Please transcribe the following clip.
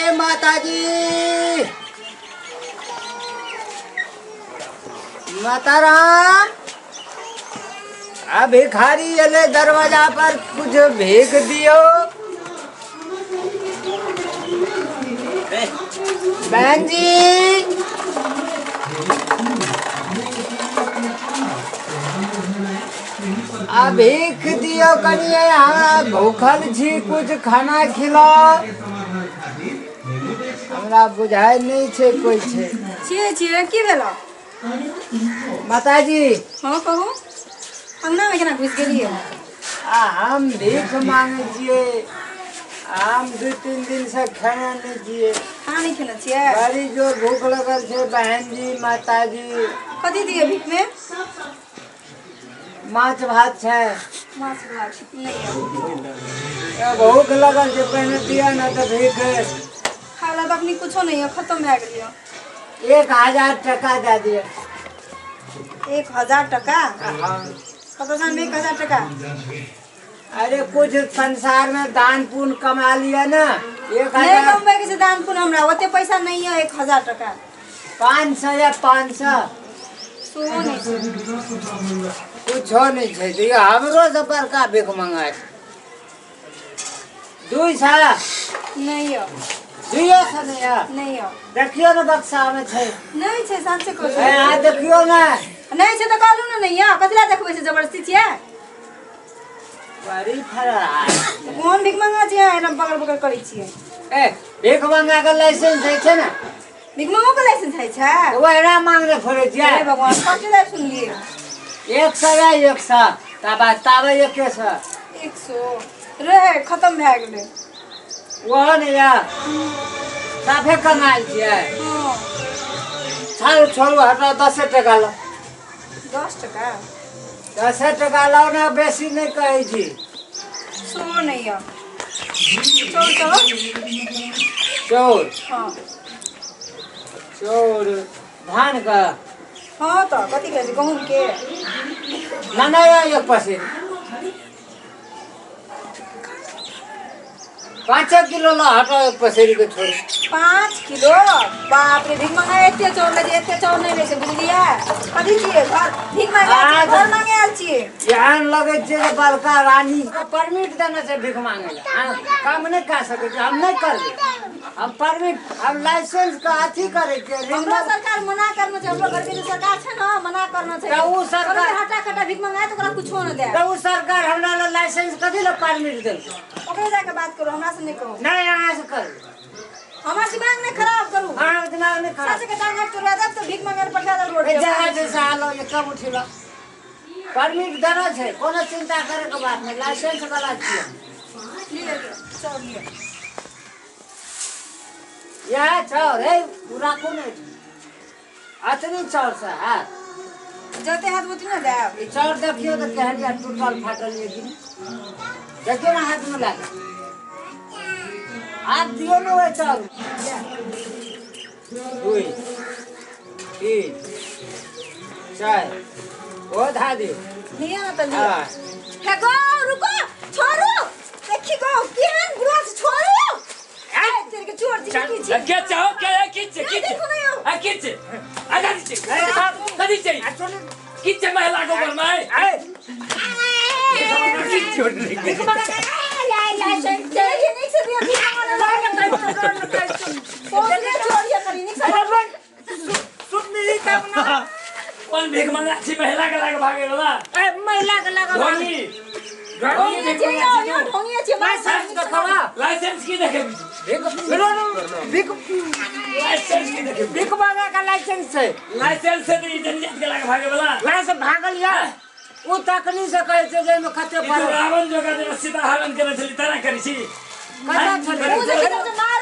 ए माताजी, माताराम, आ भिखारी एले दरवाजा पर, कुछ भीख दियो। बहन जी, आ भीख दियो कनिए, हमरा भूखल छी, कुछ खाना खिलाओ। हमरा बुझाइ नहि छै कोइ छै। छियै छियै, की भेल? माताजी। हँ, कहू, अंगनामे केना घुसि गेलियै? आ हम भीख मांगै छियै, हम 2-3 दिन से खाना नहि छियै। खाना नहि खेने छियै? बड़ी जोर भूख लगल छै बहन जी, माताजी। कथी दियै भीखमे? माछ भात छै? माछ भात नहि यऽ। ए, भूख लगल छै, पहिने दिअ ने तऽ भीख। खाय लए तऽ अखनी कुछो नहि यऽ, खतम भए गेल यऽ। 1000 टका दए दिअ। 1000 टका? हाँ। कतऽसँ आनबै 1000 टका? अरे, कुछ संसार में दान पुण्य कमा लिया ना, एक नहि हजार। कमबैके छै दान पुण्य, हमरा ओते पैसा नहि यऽ 1000 टका। 500 या 500। सेहो नहि छै। कुछो नहीं छै तऽ हमरो से बड़का भीख मंगाय 200। नहि यऽ। 200 नहीं है? नहि यऽ। देखियो ने, बक्सा में छै। नहि छै, साँचे कहै ए, अहाँ देखियो ने। नहि छै तऽ कहलहुँ ने नहि यऽ। कथी लए देखबै छै? जबरदस्ती छियै? बड़ी फरार। कोन भीख मंगा छियै, एना बगल बगल करै छियै? ए, भीख मंगा के लाइसेंस होइ छै ने? भीख मंगो के लाइसेंस होइ छै? तऽ ओहिना मांगने फड़ै छियै? हे भगवान, कथी लए सुनलियै? 100 या 100 तब ताबे 100। 100 रहै, खतम भए गेलै। ओहो नहि यऽ? साफे कमाल छियै। हँ। छोड़ू छोड़ू, हटाओ, 10 टका लो। 10 टका? 10 टका लाओ ने, बेसी नहि कहै छी। सेहो नहि यऽ। चौर चौर। चौर? हँ। चौर धान के? हँ, तऽ कथी कहै छै, गहूँमके। ना ना, एक पसेरी, 5 किलो ला, हटाओ, एक पसेरी के छोड़ू। 5 किलो? बाप रे, भीख मंगाए एते चाउर लै छै? एते चाउर नहि लै छै, बुझलियै? कथी छियै? घर भीख मांगे आयल छियै? घर मांगे आयल छियै? एहन लगै छै जे बड़का रानी परमिट देने छै भीख मांगे लए। अहाँ काम नहि कए सकै छी, हम नहि करबै। हम परमिट, हम लाइसेंस के अथी करै छियै हमरो रिन्यूअल। सरकार मना करना छै। हमरो घर के जे सरकार छै ने, मना करना छै। तऽ उ सरकार- कोनो हटा खटा भीख मंगाए तऽ ओकरा कुछो नहि दे। तऽ उ सरकार हमरा लए लाइसेंस कथी लए परमिट देलकै? ओकरे जाके बात करू, हमरा से नहि कहू। नहि, अहाँ से करबै। हमर दिमाग नहि खराब करू। अहाँके दिमाग नहि खराब। सास के टांग हाथ तोड़वा देब तऽ भीख मंगे लए पठा देब रोड ए, पे। जहाँ छै से आलो, ये कब उठेलो। परमिट देना छै, कोनो चिंता करे के बात नहि, लाइसेंस वाला छियै। लिअ लिअ, चाउर लिअ। इएह चाउर है? ओ राखू ने, अतनी चाउर से हैत? जते हाथ ओतने देब। ई चाउर देखियौ तऽ केहन यऽ, टूटल फाटल यऽ कि नहि? देखियौ ने हाथमे लए कऽ। हाथ दियौ ने ओहि चाउर। 2, 3, 4, ओ धा दियौ। लिअ ने तऽ लिअ। हाँ। हे गो, रुको, छोड़ू। देखी गो, केहन बुरा छै, छोड़ू। ए तेरे के चोर छी की छी? के चाहो के है किछ ए, किछ देखो ना यौ। आ किछ आ दादी छै, दादी छै। आ चलू। किछ महिला को बरमाए। ए। किछ छोड़ दे। भीख मंगा के देखी, नीक से दियौ, भीख मंगा ले। चोर करी नीक से। सुन तब ना। कोन भीख मंगा छी महिला के लागे भागे वाला? ए, महिला के लगा। ढोंगी ढोंगी भीख जे मंगा यौ छी यौ तू। ढोंगिया छी। लाइसेंस देखवा। लाइसेंस की देखे? भीख भीख लाइसेंस की देखे? भीख मांगे का लाइसेंस छै। लाइसेंस से तो ई जनजात के लागे भागे वाला। लाइसेंस भागल या ओ तकनी से कहै छै जे एहिमे कते ई तो पड़ल। रावण जोगा जेना सीता हरण केने छली तेना करै छी। कतऽ छलै? ओ जे मार